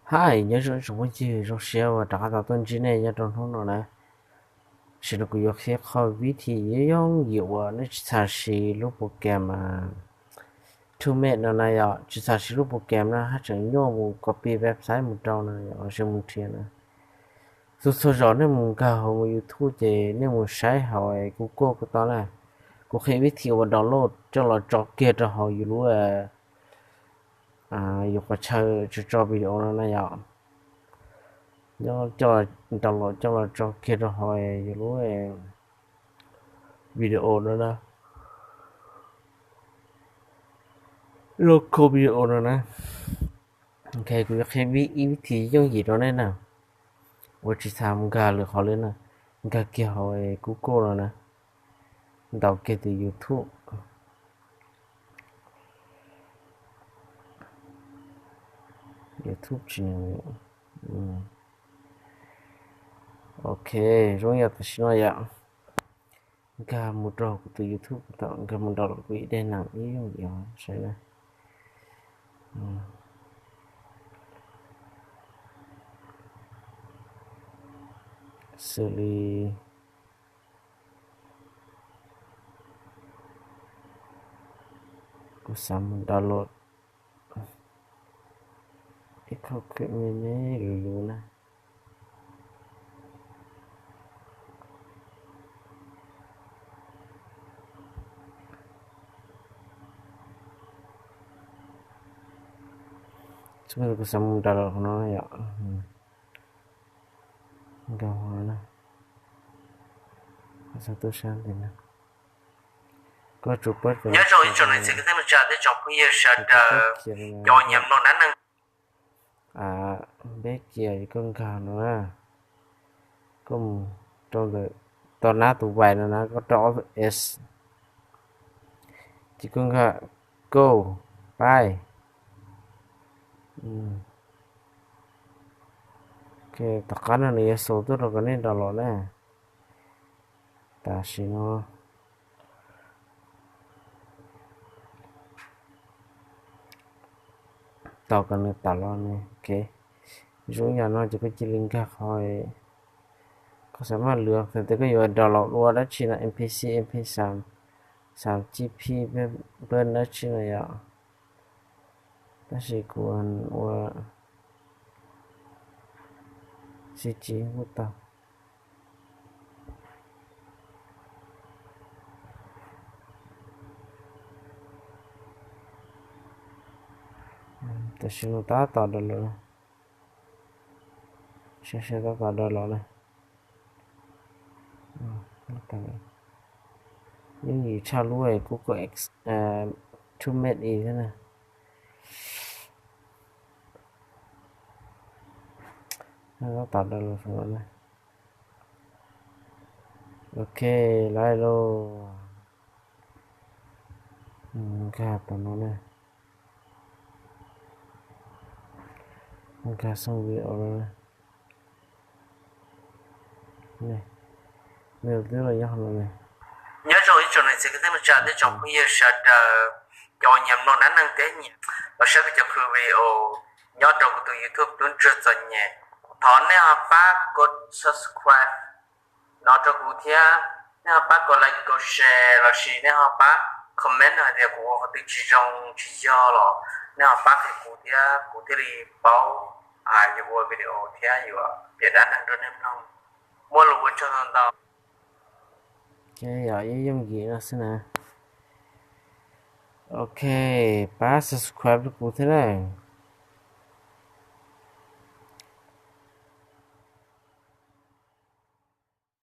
Hais nyob zoo ib tsoom phooj ywg, zoo siab uas rov qab tau tuaj ntsib nej nyob rau hnub no na. Tam sim no kuv yuav qhia qho vib thi yooj yim uas nej tsis txhais siv lub program Tubemate no na yom, tsis txhais siv lub program no haj tseem nyuaj mus copy website mus rau na yom, los sis mus nrhiav na. Txhua txhua zaus nej mus nkag hauv mus YouTube ces nej mus saib hauv Google ko tau na. Kuv qhia vib thi uas download coj los tso kiag rau hauv yus lub, yus qhov chaw tso tso video no na yom. Nyob coj download coj los tso kiag rau hauv yus lub video no na, local video no na. Ok, kuv yuav qhia ib vib thi yooj yim rau nej na, uas tsis txhais mus nkag lwm qhov li na, nkag kiag hauv Google no na, ntaus kiag tus YouTube. YouTube tsis, ok, zoo yam tam sim no yom, nkag mus rau kuv tus YouTube tau, nkag mus download kuv ib daim neeg ib yooj yim os, saib na. Xws li kuv xav mus download ib qho me me luv luv na. Kuv xav mus download qhov no yom. Nkag hauv no na, xav tuaj sab ntawm no. Koj tsum pab, nyob zoo ib tsoom niam txiv kwv tij neej tsa thiab tsoom phooj ywg sawv daws, cov uas nyiam mloog dab neeg. Peb cia koj nkag no na, koj mus rau ntawm, tau nab tus vais no na, koj rau ob tug S, ces koj nkag go, pais. Tom qab no nws yuav xaus tuaj rau kom nej download na. Tam sim no tos kom nws tawm los ne. Ok, zoo yam no ces koj cia li nkag qhov, koj xav maj lwv, thaum twg koj yuav download ua dab tsi no, MP six, MP xav, xav G P, peb dab tsi no yom. Tab sis kuv ua C G kuj tau. Tam sim no tab tom download, saib saib tab tom download na. Yooj yim tshaj lub Google X, Tubemate thiab na. Tab tom download na. Ok, lawm lauj. Nkag tom no na. Nkag xoo video no na. Nws twb los nyob hauv no ne. Nyob zoo ib tsoom niam txiv kwv tij neej tsa thiab tsoom phooj ywg sawv daws, cov uas nyiam mloog dab neeg thiab nyiam los saib kuv cov video nyob rau kuv tus YouTube Tub Ntsuag Txom Nyem. Thov nej ho pab kov subscribe no rau kuv thiab, nej ho pab kov like kov share los sis nej ho pab comment hais tias kuv ua qhov twg tsis zoo tsis yog los nej ho pab qhia kuv thiab kuv thiaj li paub yuav ua video thiab yuav piav dab neeg rau nej mloog. Muaj lus ua tsaug ntau ntau. Ces yog ib yooj yim no xwb na. Ok, pab subscribe rau kuv thiab na.